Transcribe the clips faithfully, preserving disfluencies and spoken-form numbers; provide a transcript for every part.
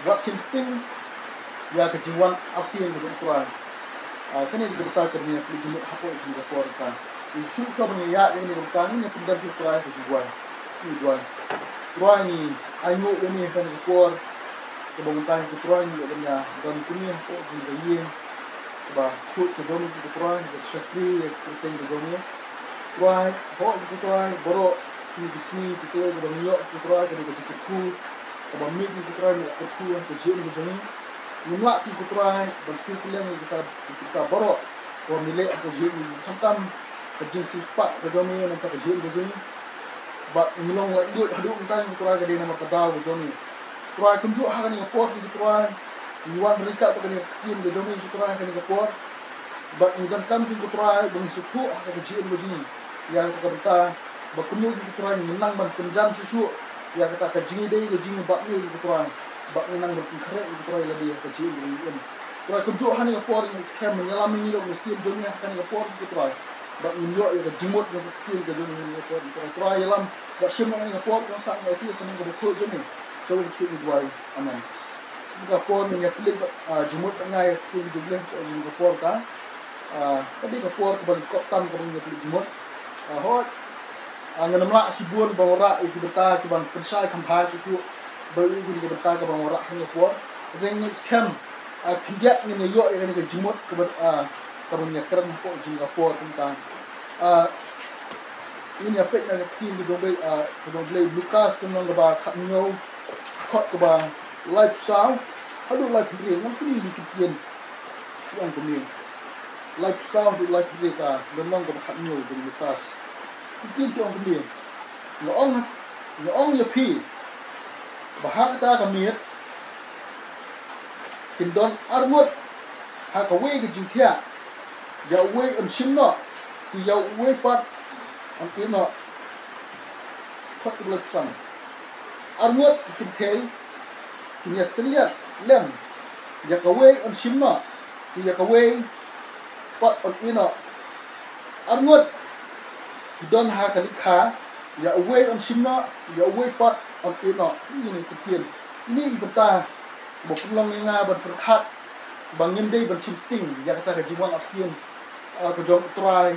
Wat shim sting ïa ka jingwan arsien ka jong U Trai. Ah, kane ka bynta ka dei ban ïa pynjulmut hapoh jong ka por ka. Shuh shuh ban ïa ïa kane ka bynta ngin ïa pyndem ïa U Trai ka jingduwai. Ngi duwai. Trai, ngi ainguh ïa me ha kane ka por. Kaba mynta hi ko Trai ngi ïa ban ïa don kumne hapoh jong ka ïing. Kaba khuid ka jong me ko Trai, ka shakri ïa ka kyrteng ka jong me. Trai, hok ko Trai, baroh kine ki sngi ki taïew kaba ngi ïoh ko Trai, kane ka jingkyrkhu. Kaba mih ko Trai, ngi kyrkhu ha ka jingim ka jong ngi. Ngim lah ko Trai ban siew pynlong ïa kita, kita baroh. Kaba me leh ha ka jingim ka jong ngi, khamtam ka jingsiewspah ka jong me na ka bynta ka jingim ka jong ngi. Bad ngi long laitluid haduh mynta ko Trai, ka dei namar ka daw ka jong me. Trai, kumjuh ha kane ka por ko Trai, ngi wan ryngkat bad kane ka ktien ka jong me ko Trai ha kane ka por. Bad ngi donkam ko Trai ba ngin sngewthuh ha ka jingim ka jong ngi ïa kata ka bynta, ba kumno ko Trai ngin nang ban pynjan shuh shuh ïa kata ka jingïadei ka jong ngi bad me ko Trai. Bad ngin nang ban pynkhreh ko Trai lade ha ka jingim ka jong ngi. Trai, kumjuh ha kane ka por ngi skhem ban ïalam ïa ngi da u Mynsiem jong me ha kane ka por ko Trai. Bad ngin ïoh ïa ka jingmut ïa ka ktien ka jong me ha kane ka por ko Trai. Trai, ïalam bad shim ha kane ka por, kongsan ïa ka ktien kaba khuid jong me. Sha U Trai ngi duwai. Amen. Ka por ngin ïa peit bad, ah, jingmut bad nga ïa ka ktien jong U Blei ha kane ka por ka. Ah, ka dei ka por kaba lyngkot tam kaba ngin ïa peit jingmut. Ah, hooid. Ah, ngam lah shibun ban wanrah ïa ki bynta kiban pynshai kham bha shuh shuh. Ba ïa kine ki bynta kiban wanrah ha kane ka por. Hynrei ngi skhem, ah, khyndiat ngin ïa ïoh ïa kane ka jingmut kaba, ah, kaba ngin ïa kren hapoh jong ka por kumta. Ah, ngin ïa peit na ka ktien ka jong U Blei, ah, ka jong U Blei, Lukas ka lynnong kaba khathynñiew, dkhot kaba laiphew saw haduh laiphew hynriew. Ngan kylli ïa ki ktien. Ki ong kumne. Laiphew saw haduh laiphew hynriew ka lynnong kaba khathynñiew jong u Lukas. Ki ktien ki ong kumne. Nga ong, nga ong ïa phi ba ha kata ka miet kin don arngut ha kawei ka jingthiah, ïa uwei yn shim noh, te ïa uwei pat yn ïeh noh. Dkhot kaba laiphew san. Arngut ki kynthei kin ïa tylliat lem, ïa kawei yn shim noh, te ïa kawei pat yn ïeh noh. Arngut ki don ha ka likha, ïa uwei yn shim noh, ïa uwei pat yn ïeh noh. Ine i ktien, ine i bynta ba pynlong ïa nga ban pyrkhat ba ngim dei ban shim sting ïa kata ka jingwan arsien, ah, ka jong U Trai,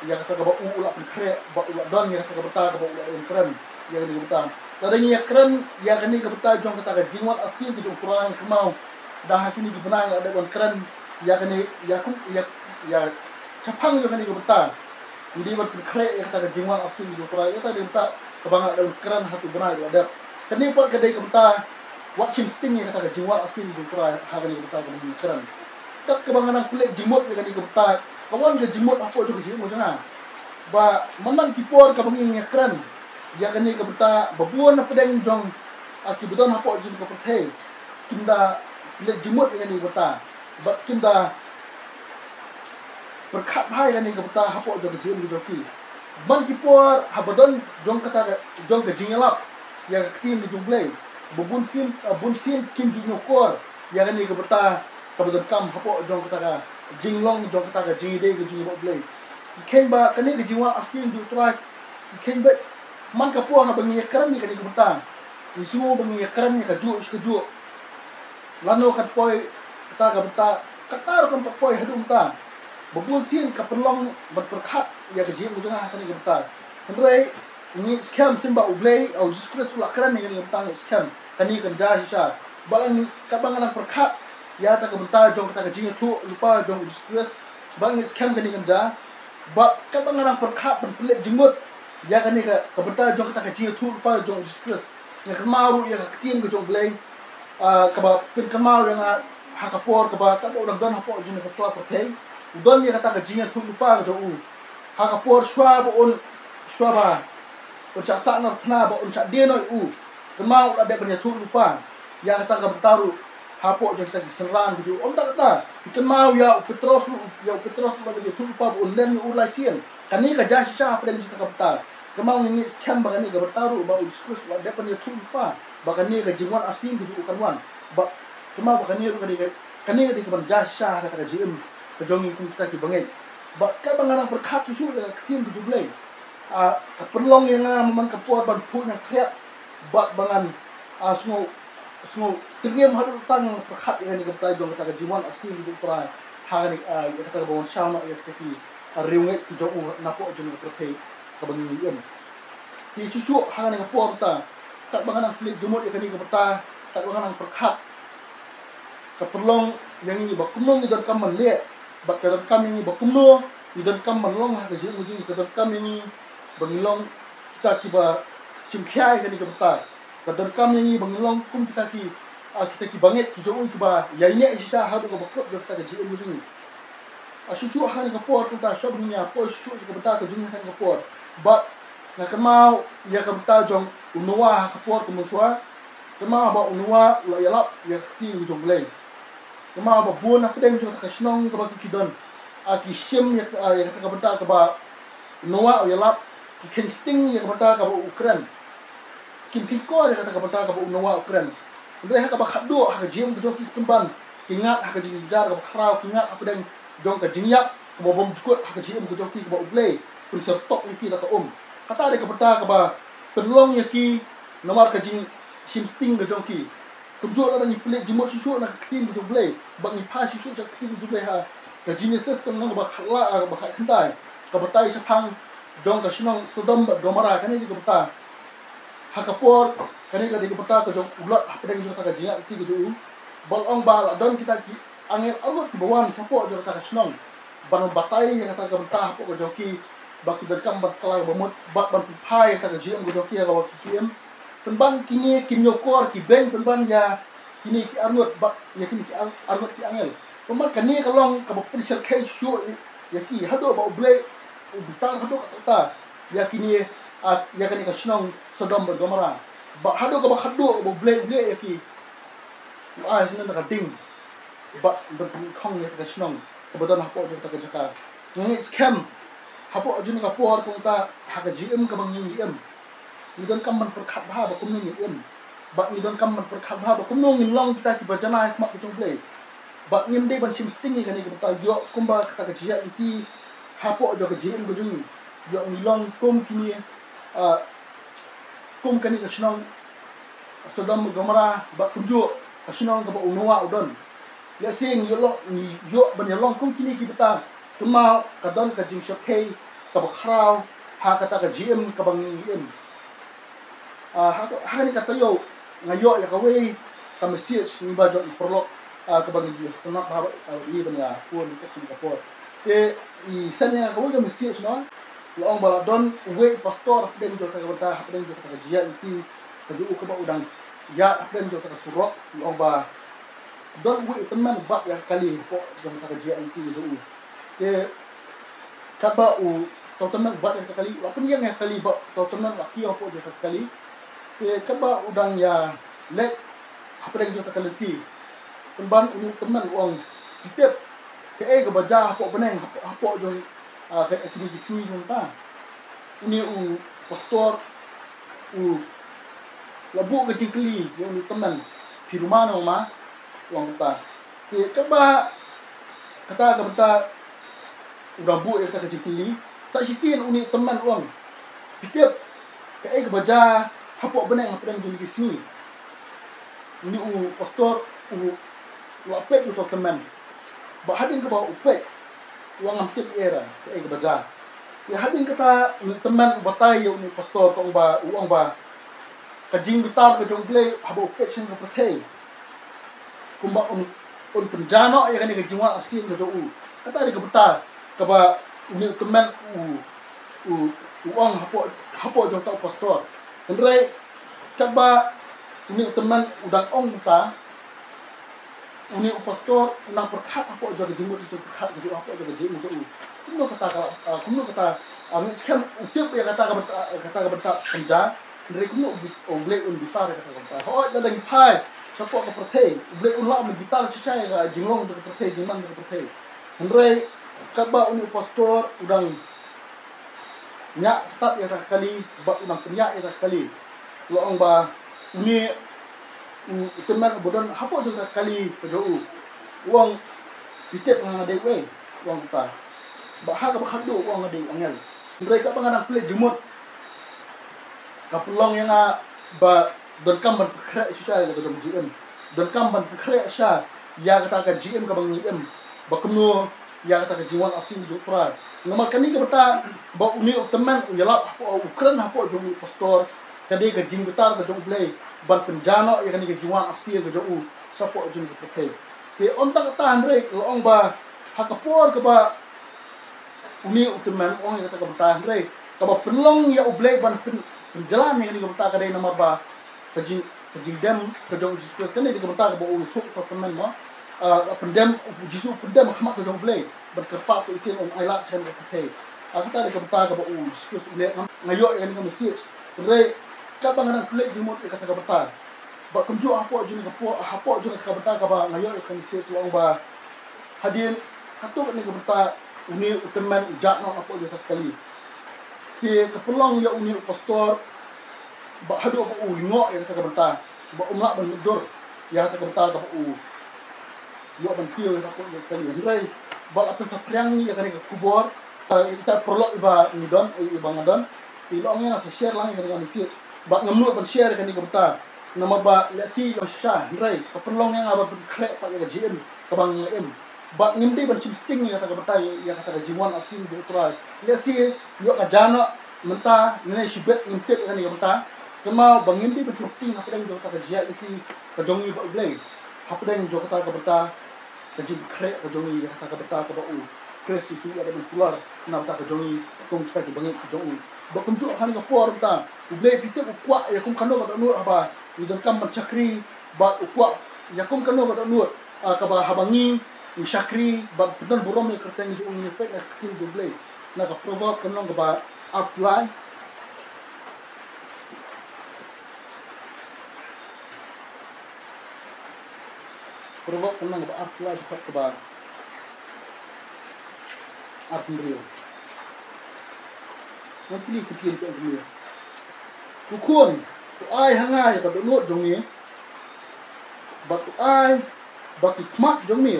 ïa kata kaba u, u la pynkhreh, ba u la don ïa kata ka bynta kaba u la ïa kren ïa kane ka bynta. Lada ngi ïa kren ïa kane ka bynta jong kata ka jingwan arsien ka jong U Trai, kynmaw da ha kine ki bnai la dep ban kren ïa kane, ïa kum, ïa, ïa shaphang ïa kane ka bynta. Ngi dei ban pynkhreh ïa kata ka jingwan arsien ka jong U Trai, ïa kata ka dei ka bynta kaba nga la dep ban kren ha tu bnai la dep. Kane pat ka dei ka bynta wat shim sting ïa kata ka jingwan arsien ka jong U Trai ha kane ka bynta kaba ngi kren. Kat kaba nga nang pynleit jingmut ïa kane ka bynta, ka wan ka jingmut hapoh jong ka jingim ka jong nga. Ba mynta ki por kaba ngi ïa kren ïa kane ka bynta, ba bun na pdeng jong, ah, kiba don hapoh jong ka pyrthei kim da pynleit jingmut ïa kane ka bynta. Bad kim da pyrkhat bha ïa kane ka bynta hapoh jong ka jingim ka jong ki. Ban ki por haba don jong kata ka, jong ka jingïalap ïa ka ktien ka jong U Blei, ba bun sien, ah, bun sien kim ju ñiewkor ïa kane ka bynta kaba donkam hapoh jong kata ka jinglong, jong kata ka jingïadei ka jong ngi bad U Blei. Ki kheiñ ba kane ka jingwan arsien jong U Trai, ki kheiñ ba man ka por haba ngi ïa kren ïa kane ka bynta, ngi sngew ba ngi ïa kren ïa kajuh shi kajuh. Lano kan poi kata ka bynta, kata ruh kan poi haduh mynta. Ba bun sien ka pynlong ban pyrkhat ïa ka jingim ka jong nga ha kane ka bynta. Hynrei ngi skhem shisha ba U Blei, ah, U Jisu Khrist u la kren ïa kane ka bynta, ngi skhem kane kan jia shisha. Ba ngi, kaba nga nang pyrkhat ïa kata ka bynta jong kata ka jingïathuhlypa jong U Jisu Khrist, ba ngi skhem kane kan jia. Ba kaba nga nang pyrkhat ban pynleit jingmut ïa kane ka, ka bynta jong kata ka jingïathuhlypa jong U Jisu Khrist, nga kynmaw ruh ïa ka ktien ka jong U Blei, ah, kaba pynkynmaw ïa nga ha ka por kaba ka dei u dang don hapoh jong ka sla pyrthei. U don ïa kata ka jingïathuhlypa ka jong u. Ha ka por shuwa ba un, shuwa ba un shah sahnarphna, ba un shah die noh ïa u, kynmaw u la dep ban ïathuhlypa ïa kata ka bynta ruh hapoh jong kita ki synran ka jong u. Ym tang kata, kynmaw ïa u Petros ruh, ïa u Petros ruh u la dep ïathuhlypa ba un len ïa u lai sien. Kane ka jia shisha hapdeng jong kata ka bynta. Kynmaw ngi ngeit skhem ba kane ka bynta ruh ba U Jisu Khrist u la dep ban ïathuhlypa ba kane ka jingwan arsien ka jong u kan wan. Ba kynmaw ba kane ruh ka dei ka, kane ka dei kaban jia shisha ha kata ka jingim ka jong ngi kum kita kiba ngeit. Ba katba nga nang pyrkhat shuh shuh ïa ka ktien ka jong U Blei, ah, ka pynlong ïa nga man ka por ban phuh ñiangkhriat bad ba ngan, ah, sngew Sngew tyriem haduh tang pyrkhat ïa kane ka bynta jong kata ka jingwan arsien jong u Trai ha kane, ah, ïa kata kaba wan shaw noh ïa kita ki, ah, riewngeit ki jong u napoh jong ka pyrthei kaba ngi im. Te shuh shuh ha kane ka por mynta, katba nga nang pynleit jingmut ïa kane ka bynta, katba nga nang pyrkhat, ka pynlong ïa ngi ba kumno ngi donkam ban leh, bad ka donkam ïa ngi ba kumno ngi donkam ban long ha ka jingim ka jong ngi, ka donkam ïa ngi ba ngi long kita kiba shim khia ïa kane ka bynta. Ka donkam ïa ngi ba ngi long kum kita ki, ah, kita ki bangeit ki jong u kiba ïaineh shisha haduh kaba kut jong kita ka jingim ka jong ngi. Ah, shuh shuh ha kane ka por kumta, shuh ban ïa poi shuh shuh ïa ka bynta ka jong ngi ha kane ka por. Bad nga kynmaw ïa ka bynta jong u Noah ha ka por ka mynshuwa. Kynmaw ba u Noah u la ïalap ïa ka ktien ka jong U Blei. Kynmaw ba bun hapdeng jong ka shnong kaba ki, ki don, ah, ki shim ïa ka, ah, ïa kata ka bynta kaba u Noah u ïalap, ki kheiñ sting ïa ka bynta kaba u kren. Kim kheiñkor ïa kata ka bynta kaba u Noah u kren. Hynrei ha kaba khatduh ha ka jingim ka jong ki, pynban ki ngat ha ka jingjynjar kaba khraw, ki ngat hapdeng jong ka jingïap kaba bymjukut ha ka jingim ka jong ki, kaba U Blei u pynsyrtok ïa ki da ka um. Kata dei ka bynta kaba pynlong ïa ki namar ka jingshim sting ka jong ki. Kumjuh lada ngi pynleit jingmut shuh shuh na ka ktien ka jong U Blei, bad ngi phai shuh shuh sha ka ktien ka jong U Blei ha ka Genesis ka lynnong ba khatlai, ah, ba khatkhyndai, ka batai shaphang jong ka shnong Sodom bad Gomorrah. Kane dei ka bynta ha ka por, kane ka dei ka bynta ka jong u Lot hapdeng jong kata ka jingïaid lynti ka jong u. Ba la ong ba la don kita ki angel arngut kiba wan shapoh jong kata ka shnong ban batai ïa kata ka bynta hapoh ka jong ki, ba ki donkam ban kylla kaba mut bad ban pynphai ïa kata ka jingim ka jong ki ha kaba ki, ki im. Pynban kine kim ñiewkor, ki beiñ pynban ïa kine ki arngut bad ïa kine ki ar-, arngut ki angel. Pynban kane ka long kaba pynshyrkhei shuh ïa ki, haduh ba U Blei u bitar haduh katta katta ïa kine, ah, ïa kane ka shnong Sodom bad Gomorrah. Bad haduh kaba khatduh ba U Blei u leh ïa ki, u ai shisha ka ding bad ban pynkhong ïa ka shnong kaba don hapoh jong kata ka jaka. Nga ngeit skhem hapoh jong ka por kumta, ha ka jingim kaba ngi im, ngi donkam ban pyrkhat bha ba kumno ngi im. Bad ngi donkam ban pyrkhat bha ba kumno ngin long kita kiba janai ha khmat ka jong U Blei. Bad ngim dei ban shim sting ïa kane ka bynta, ïoh kumba kata ka jingïaid lynti hapoh jong ka jingim ka jong ngi. Ïoh ngi long kum kine, ah, kum kane ka shnong Sodom bad Gomorrah, bad kumjuh ka shnong kaba u Noah u don. Lehse ngi ïoh, ngi ïoh ban ïalong kum kine ki bynta, kynmaw ka don ka jingshyrkhei kaba khraw ha kata ka jingim kaba ngi im. Ah, ha, ha kane ka taïew nga ïoh ïa kawei ka message lyngba jong i paralok, ah, kaba ngi ju ïa sngap ha, ah, i ban ïa phone ka kane ka por. Te i send ïa nga kawei ka message, no. La ong ba la don uwei u pastor hapdeng jong kata ka bynta, hapdeng jong kata ka jingïaid lynti ka jong u, kaba u dang ïaid hapdeng jong kata ka surok. La ong ba don uwei u tymmen u bat ïa ka kali hapoh jong kata ka jingïaid lynti ka jong u. Te katba uto u tymmen u bat ïa ka kali, u la pynïeng ïa ka kali bad uto u tymmen u la kiew hapoh jong ka kali. Te katba u dang ïaleit hapdeng jong ka lynti, pynban une u tymmen u ong, phi tip kaei kaba jia hapoh bneng hapoh, hapoh jong, ah, ka, kine ki sngi mynta? Une u pastor u la buh ka jingkylli ïa une u tymmen, phi ruma ne em? U ong kumta. Te katba kata ka bynta u dang buh ïa kata ka jingkylli, sa shisien une u tymmen u ong, phi tip kaei kaba jia hapoh bneng hapdeng jong kine ki sngi? Une u pastor u la peit ïa uto u tymmen. Bad hadien kaba u peit, u ong, ngam tip ei ruh kaei kaba jia. Te hadien kata une u tymmen u batai ïa une u pastor, ka ong ba, u ong ba ka jingbitar ka jong U Blei haba u peit sha ka pyrthei, kumba un, un pynjah noh ïa kane ka jingwan arsien ka jong u. Kata dei ka bynta kaba une u tymmen u, u, u ong hapoh, hapoh jong uta u pastor. Hynrei katba une u tymmen u dang ong kumta, une u pastor u nang pyrkhat hapoh jong ka jingmut, jong ka pyrkhat ka jong u, hapoh jong ka jingmut jong u. Kumno kata ka, ah, kumno kata, ah, ngeit skhem u tip ïa kata ka bynta, kata ka bynta kan jia. Hynrei kumno U Blei un bitar ïa kata ka bynta? Hooid, lada ngi phai shapoh ka pyrthei, U Blei un lah ban bitar shisha ïa ka jinglong jong ka pyrthei, jingman jong ka pyrthei. Hynrei katba une u pastor u dang ñiah tat ïa kata ka kali, bad u nang pynïaid ïa kata ka kali, la ong ba une u, u tymmen uba don hapoh jong kata ka kali ka jong u, u ong, phi tip nga nga dei uei? U ong kumta. Bad ha kaba khatduh u ong, nga dei u angel. Hynrei katba nga nang pynleit jingmut, ka pynlong ïa nga ba Donkam ban pynkhreh shisha ïa la ka jong ka jingim. Donkam ban pynkhreh shisha ïa kata ka jingim kaba ngi im. Ba kumno ïa kata ka jingwan arsien ka jong U Trai. Namar kane ka bynta ba une u tymmen u ïalap hapoh, u kren hapoh jong u pastor, ka dei ka jingbitar ka jong U Blei ban pynjah noh ïa kane ka jingwan arsien ka jong u shapoh jong ka pyrthei. Te ym tang kata hynrei la ong ba ha ka por kaba une u tymmen u ong ïa kata ka bynta hynrei kaba pynlong ïa U Blei ban pyn, pynjlan ïa kane ka bynta ka dei namar ba ka jing, ka jingdem ka jong U Jisu Khrist. Kane dei ka bynta kaba u ïathuh ka tymmen mo. Ah, pyndem, U Jisu pyndem ha khmat ka jong U Blei ban kyrpad sa shisien un ailad sha kane ka pyrthei. Ah, kata dei ka bynta kaba U Jisu Khrist u leh. Nga ïoh ïa kane ka message. Hynrei katba nga dang pynleit jingmut ïa kata ka bynta, ba kumjuh hapoh jong ka por, hapoh jong ka bynta kaba nga ïoh ïa ka message la ong ba hadien katto katne ka bynta une u tymmen u jah noh hapoh jong ka kali. Te ka pynlong ïa une u pastor ba haduh ba u lyngngoh ïa kata ka bynta ba um lah ban mutdur ïa kata ka bynta kaba u ïoh ban kiew ïa ka kali. Hynrei ba la pynsaphriang ïa kane ka khubor, eh, ita paralok iba ngi don, eh, iba nga don. Te la ong ïa nga sa share lang ïa kane ka message. Ba ngam nud ban share ïa kane ka bynta namar ba lehse ïa shisha hynrei ka pynlong ïa nga ban pynkhreh pat ïa ka jingim kaba nga im. Ba ngim dei ban shim sting ïa kata ka bynta, ïa kata ka jingwan arsien jong U Trai. Lehse ïoh ka jah noh mynta ne shibit ngim tip ïa kane ka bynta. Kynmaw ba ngim dei ban shim sting hapdeng jong kata ka jingïaid lynti ka jong ngi bad U Blei. Hapdeng jong kata ka bynta ka jingkhreh ka jong ngi ïa kata ka bynta kaba U Khrist Jisu u la dep ban kular na bynta ka jong ngi kum kita ki bangeit ka jong u. Ba kumjuh ha kane ka por mynta U Blei, phi tip, u kwah ïa kum kano ka dohnud haba ngi donkam ban shakri, bad u kwah ïa kum kano ka dohnud, ah, kaba haba ngi, ngi shakri bad pyndon burom ïa ka kyrteng jong u, ngi peit na ka ktien jong U Blei na ka Proverb ka lynnong kaba arphew lai. Proverb ka lynnong kaba arphew lai, dkhot kaba arphew hynriew. Ngan pule ka ktien ka jong U Blei. Ko khun, to ai ha nga ïa ka dohnud jong me, bad to ai ba ki khmat jong me,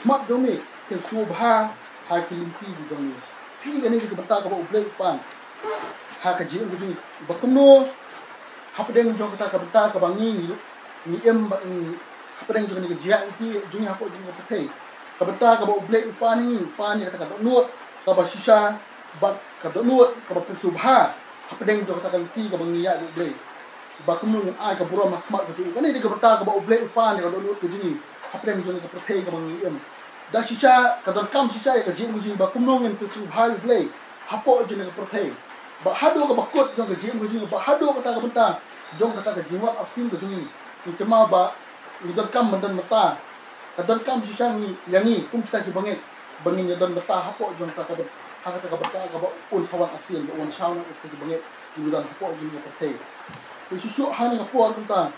khmat jong me kin sngewbha ha ki lynti ki jong me. Phi, kane ka dei ka bynta kaba U Blei u pan ha ka jingim ka jong ngi. Ba kumno hapdeng jong kata ka bynta kaba ngi, ngi im, ba ngi hapdeng jong kane ka jingïaid lynti jong ngi hapoh jong ka pyrthei, ka bynta kaba U Blei u pan ïa ngi, u pan ïa kata ka dohnud kaba shisha bad ka dohnud kaba pynsngewbha hapdeng jong kata ka lynti kaba ngi ïaid bad U Blei. Ba kumno ngin ai ka burom ha khmat ka jong u. Kane dei ka bynta kaba U Blei u pan ïa ka dohnud ka jong ngi hapdeng jong ka pyrthei kaba ngi im. Da shisha, ka donkam shisha ïa ka jingim ka jong ngi ba kumno ngin pynsngewbha ïa U Blei hapoh jong ka pyrthei. Ba haduh kaba kut jong ka jingim ka jong ngi, ba haduh kata ka bynta jong kata ka jingwan arsien ka jong ngi, ngi kynmaw ba ngi donkam ban don bynta. Ka donkam shisha ngi, ïa ngi kum kita ki bangeit, ba ngin ïa don bynta hapoh jong kata ka byn, ha kata ka bynta kaba un sa wan arsien, ba un shaw na kita ki bangeit ngi don hapoh jong ka pyrthei. Te shuh shuh ha kane ka por mynta,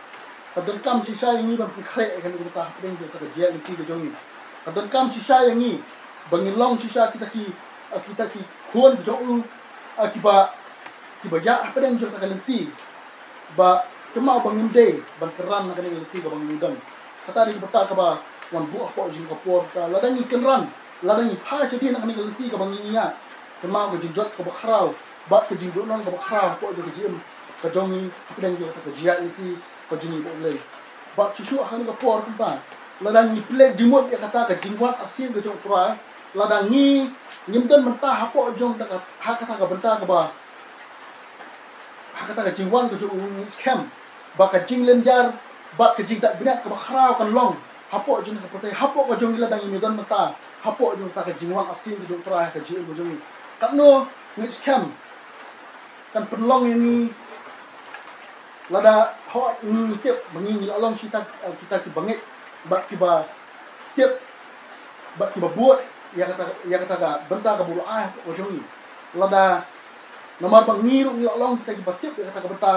ka donkam shisha ïa ngi ban pynkhreh ïa kane ka bynta hapdeng jong kata ka jingïaid lynti ka jong ngi. Ka donkam shisha ïa ngi ba ngin long shisha kita ki, kita ki khun ka jong u, ah, kiba, kiba ïaid hapdeng jong kata ka lynti. Ba kynmaw ba ngim dei ban kynran na kane ka lynti kaba ngi don. Kata dei ka bynta kaba wan buh hapoh jong ka por, ka lada ngi kynran, lada ngi phai shadien na kane ka lynti kaba ngi ïaid, kynmaw ka jingjot kaba khraw bad ka jingduhnong kaba khraw hapoh jong ka jingim ka jong ngi hapdeng jong kata ka jingïaid lynti ka jong ngi bad U Blei. Bad shuh shuh ha kane ka por mynta, lada ngi pynleit jingmut ïa kata ka jingwan arsien ka jong U Trai, lada ngi, ngim don bynta hapoh jong kata ka, ha kata ka bynta kaba, ha kata ka jingwan ka jong u, ngi skhem ba ka jinglynñiar bad ka jingdait bniat kaba khraw kan long hapoh jong ka pyrthei, hapoh ka jong ngi, lada ngim don bynta hapoh jong kata ka jingwan arsien ka jong U Trai ha ka jingim ka jong ngi. Katno ngi skhem kan pynlong ïa ngi, lada hooid ngi, ngi tip ba ngi, ngi la long kita, kita ki bangeit bad kiba tip bad kiba bud ïa kata, ïa kata ka bynta kaba u la ai hapoh ka jong ngi. Lada namar ba ngi ruh ngi la long kita kiba tip ïa kata ka bynta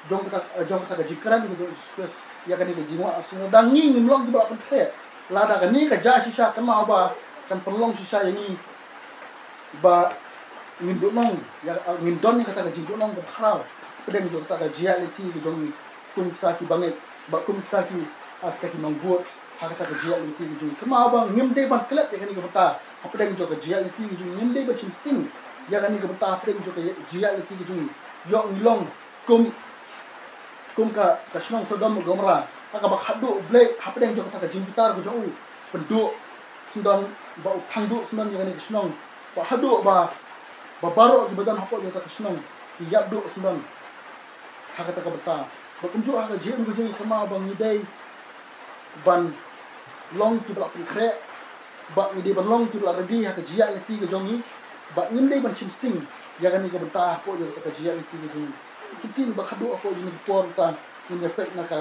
jong kata, jong kata ka jingkren ka jong U Jisu Khrist ïa kane ka jingwan arsien, lada ngi ngim long kiba la pynkhreh, lada kane ka jia shisha, kynmaw ba kan pynlong shisha ïa ngi ba ngin duhnong ïa, ngin don ïa kata ka jingduhnong kaba khraw hapdeng jong kata ka jingïaid lynti ka jong ngi kum kita ki bangeit bad kum kita ki, ah, kita ki nongbud ha kata ka jingïaid lynti ka jong ngi. Kynmaw ba ngim dei ban klet ïa kane ka bynta hapdeng jong ka jingïaid lynti ka jong ngi, ngim dei ban shim sting ïa kane ka bynta hapdeng jong ka jingïaid lynti ka jong ngi. Ïoh ngi long Kum, kum ka, ka shnong Sodom bad Gomorrah, ha kaba khadduh U Blei hapdeng jong kata ka jingbitar ka jong u, pynduh syndon, ba u thang duh syndon ïa kane ka shnong, ba haduh ba, ba baroh kiba don hapoh jong kata ka shnong ki ïap duh syndon ha kata ka bynta. Bad kumjuh ha ka jingim ka jong ngi, kynmaw ba ngi dei ban long kiba la pynkhreh, bad ngi dei ban long kiba la ready ha ka jingïaid lynti ka jong ngi, bad ngim dei ban shim sting ïa kane ka bynta hapoh jong kata ka jingïaid lynti ka jong ngi. Ki ktien ba khadduh hapoh jong kane ka por, ta ngin ïa peit na ka,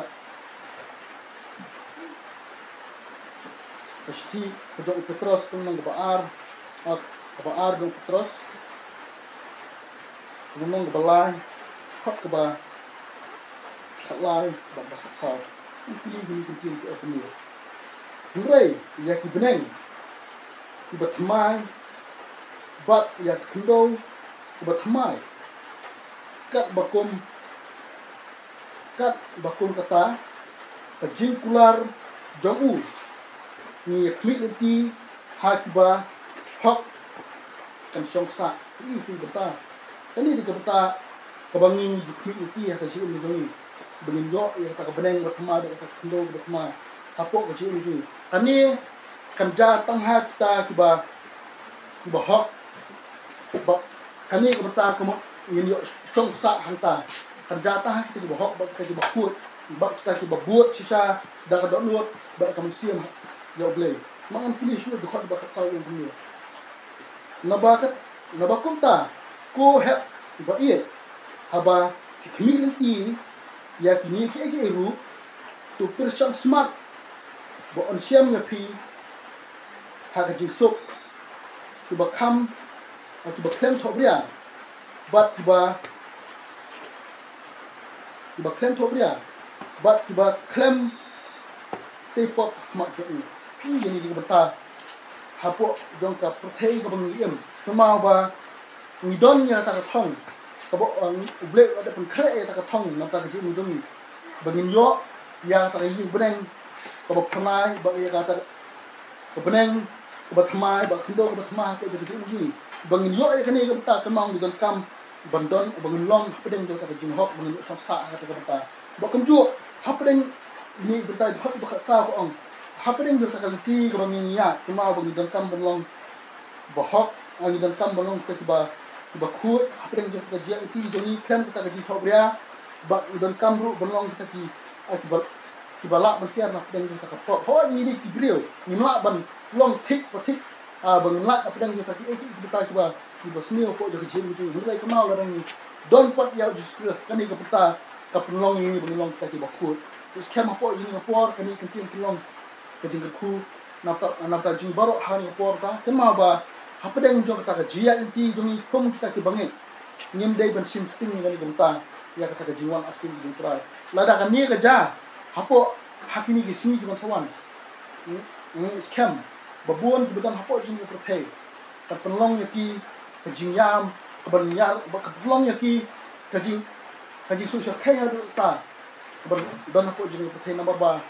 ka shithi ka jong u Petros, ka lynnong kaba ar, ah, kaba ar jong u Petros, ka lynnong kaba lai, dkhot kaba khatlai bad ba khatsaw. Ngi pule kine ki ktien ki ong kumne: Hynrei ïa ki bneng kiba thymmai bad ïa ki khyndew kiba thymmai, katba kum, katba kum kata ka jingkular jong u, ngi ïa khmih lynti ha kiba hok kan shong sah. Ïa kane ka bynta, kane dei ka bynta kaba ngi ju khmih lynti ha ka jingim jong ngi, ba ngin ïoh ïa kata ka bneng ba thymmai, ïa kata ka khyndew ba thymmai hapoh ka jingim jong ngi. Kane kan jia tang ha kita kiba, kiba hok. Ba kane ka bynta ka mut ngin ïoh shong sah hangta. Kan jia tang ha kita kiba hok bad kita kiba khuid, bad kita kiba bud shisha da ka dohnud bad ka mynsiem ïa U Blei. Ma ngan pule shuh dkhot ba khatsaw, ong kumne: Naba kat, naba kumta, ko hep ba ïeit, haba phi khmih lynti ïa kine kiei kiei ruh, to pyrshang smat ba yn shem ïa phi ha ka jingsuk kiba kham, kiba khlem thohbria, bad kiba, kiba khlem thohbria, bad kiba khlem tei pop ha khmat jong u. Ïa kane ka bynta hapoh jong ka pyrthei kaba ngi im, kynmaw ba ngi don ïa kata ka thong kaba, uh, U Blei u la dep pynkhreh ïa kata ka thong na bynta ka jingim jong ngi, ba ngin ïoh ïa kata ka ïing bneng kaba phyrnai, ba ïa kata ka bneng kaba thymmai, ba khyndew kaba thymmai hapoh jong ka jingim jong ngi. Ba ngin ïoh ïa kane ka bynta, kynmaw ngi donkam ban don, ba ngin long hapdeng jong kata ka jinghok, ba ngin ïoh shong sah ha kata ka bynta. Ba kumjuh hapdeng ine i bynta, dkhot ba khatsaw ka ong, hapdeng jong kata ka lynti kaba ngi ïaid, kynmaw ba ngi donkam ban long ba hok, ah, ngi donkam ban long kita kiba, kiba khuid hapdeng jong kata ka jingïaid lynti jong ngi khlem kata ka jingthohbria, bad ngi donkam ruh ban long kita ki, ah, kiba, kiba lah ban kiar na hapdeng jong kata ka pop. Hooid, ngi dei ki briew, ngim lah ban long thik pa thik, ah, ba ngin lait hapdeng jong kata kiei kiei ki bynta kiba, kiba sniew hapoh jong ka jingim jong ngi. Hynrei kynmaw lada ngi don pat ïa U Jisu Khrist, kane ka bynta ka pynlong ïa ngi ba ngin long kita kiba khuid. Te skhem hapoh jong kane ka por, kane ka ktien pynlong ka jingkyrkhu na bynta, na bynta jong ngi baroh ha kane ka por, ta kynmaw ba hapdeng jong kata ka jingïaid lynti jong ngi kum kita kiba ngeit, ngim dei ban shim sting ïa kane ka bynta, ïa kata ka jingwan arsien jong U Trai. Lada kane ka jia hapoh, ha kine ki sngi ki ban sa wan, ngi, ngi skhem ba bun kiba don hapoh jong ka pyrthei, ka pynlong ïa ki ka jingïam, ka ban ïar, ba ka pynlong ïa ki ka jing, ka jingsuh shyrkhei haduh ta, ka ban don hapoh jong ka pyrthei, namar ba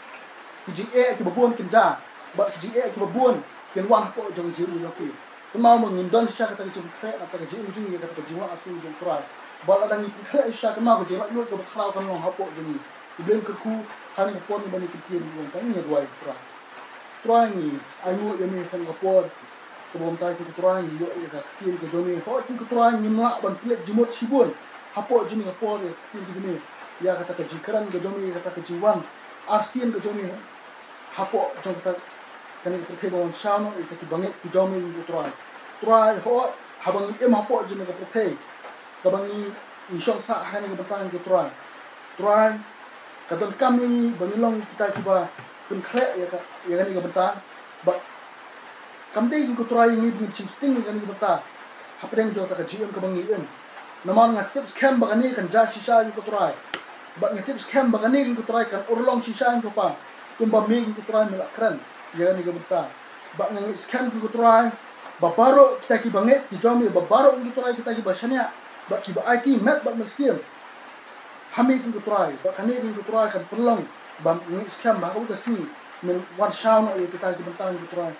ki jingeh kiba bun kin jia, bad ki jingeh kiba bun kin wan hapoh jong ka jingim jong ki. Kynmaw ba ngin don shisha kata ka jingpynkhreh na kata ka jingim jong ngi, kata ka jingwan arsien jong U Trai. Bad lada ngi pynkhreh shisha, kynmaw ka jinglaitluid kaba khraw kan long hapoh jong ngi. U Blei un kyrkhu ha kane ka por, ngi ban ïa ktien, ngi ban ïa duwai. Trai, Trai, ngi ainguh ïa me ha kane ka por kaba mynta, ko Trai, ngi ïoh ïa ka ktien ka jong me. Hooid, ko Trai, ngim lah ban pynleit jingmut shibun hapoh jong kane ka por ïa ka ktien ka jong me, ïa kata ka jingkren ka jong me, ïa kata ka jingwan arsien ka jong me hapoh jong kata, kane ka pyrthei ba wan shaw noh ïa kita kiba ngeit ki jong me, ko Trai. Trai, hooid, haba ngi im hapoh jong kane ka pyrthei kaba ngi, ngi shong sah ha kane ka bynta, ko Trai, Trai, ka donkam ïa ngi ba ngin long kita kiba pynkhreh ïa ka, ïa kane ka bynta. Bad kam dei, ko Trai, ïa ngi ba ngin shim sting ïa kane ka bynta hapdeng jong kata ka jingim kaba ngi im. Namar nga tip skhem ba kane kan jia shisha, ko Trai. Bad nga tip skhem ba kane, ko Trai, kan urlong shisha, ko Pa, kumba me, ko Trai, me la kren ïa kane ka bynta. Bad nga ngeit skhem, ko Trai, ba baroh kita kiba ngeit ki jong me, ba baroh, ko Trai, kita kiba shaniah bad kiba aiti met bad mynsiem ha me, ko Trai, bad kane, ko Trai, kan pynlong ba ngi skhem ba ha kawei ka sngi men wan shaw noh ïa kita ki bynta, ko Trai,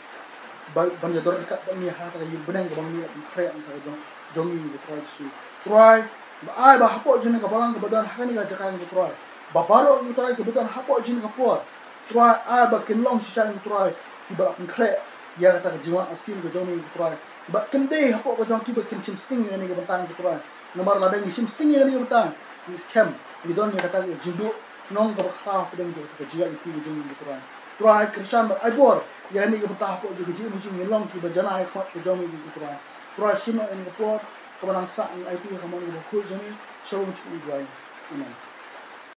ba ban ïadon ryngkat bad me ha kata ka ïing bneng kaba me la pynkhreh na ka bynta jong, jong ngi, ko Trai Jisu. Trai, Ba ai ba hapoh jong kane ka balang kaba don ha kane ka jaka, ko Trai, ba baroh, ko Trai, kiba don hapoh jong kane ka por, Trai, ai ba kin long shisha, ko Trai, kiba la pynkhreh ïa kata ka jingwan arsien ka jong me, ko Trai. Ba kin dei hapoh ka jong ki ba kin shim sting ïa kane ka bynta, ko Trai. Namar lada ngi shim sting ïa kane ka bynta, ngi skhem ngi don ïa kata ka jingduh nong kaba khraw hapdeng jong ka jingïaid lynti ka jong ngi, ko Trai. Trai, kyrshan bad ai bor ïa kane ka bynta hapoh jong ka jingim jong ngi, ngi long kiba janai ha khmat ka jong me, ko Trai. Trai, shim ïa kane ka por kaba nang sah, ngi aiti ha ka mon kaba khuid jong me. Shalom, shalom, ko Trai. Amen.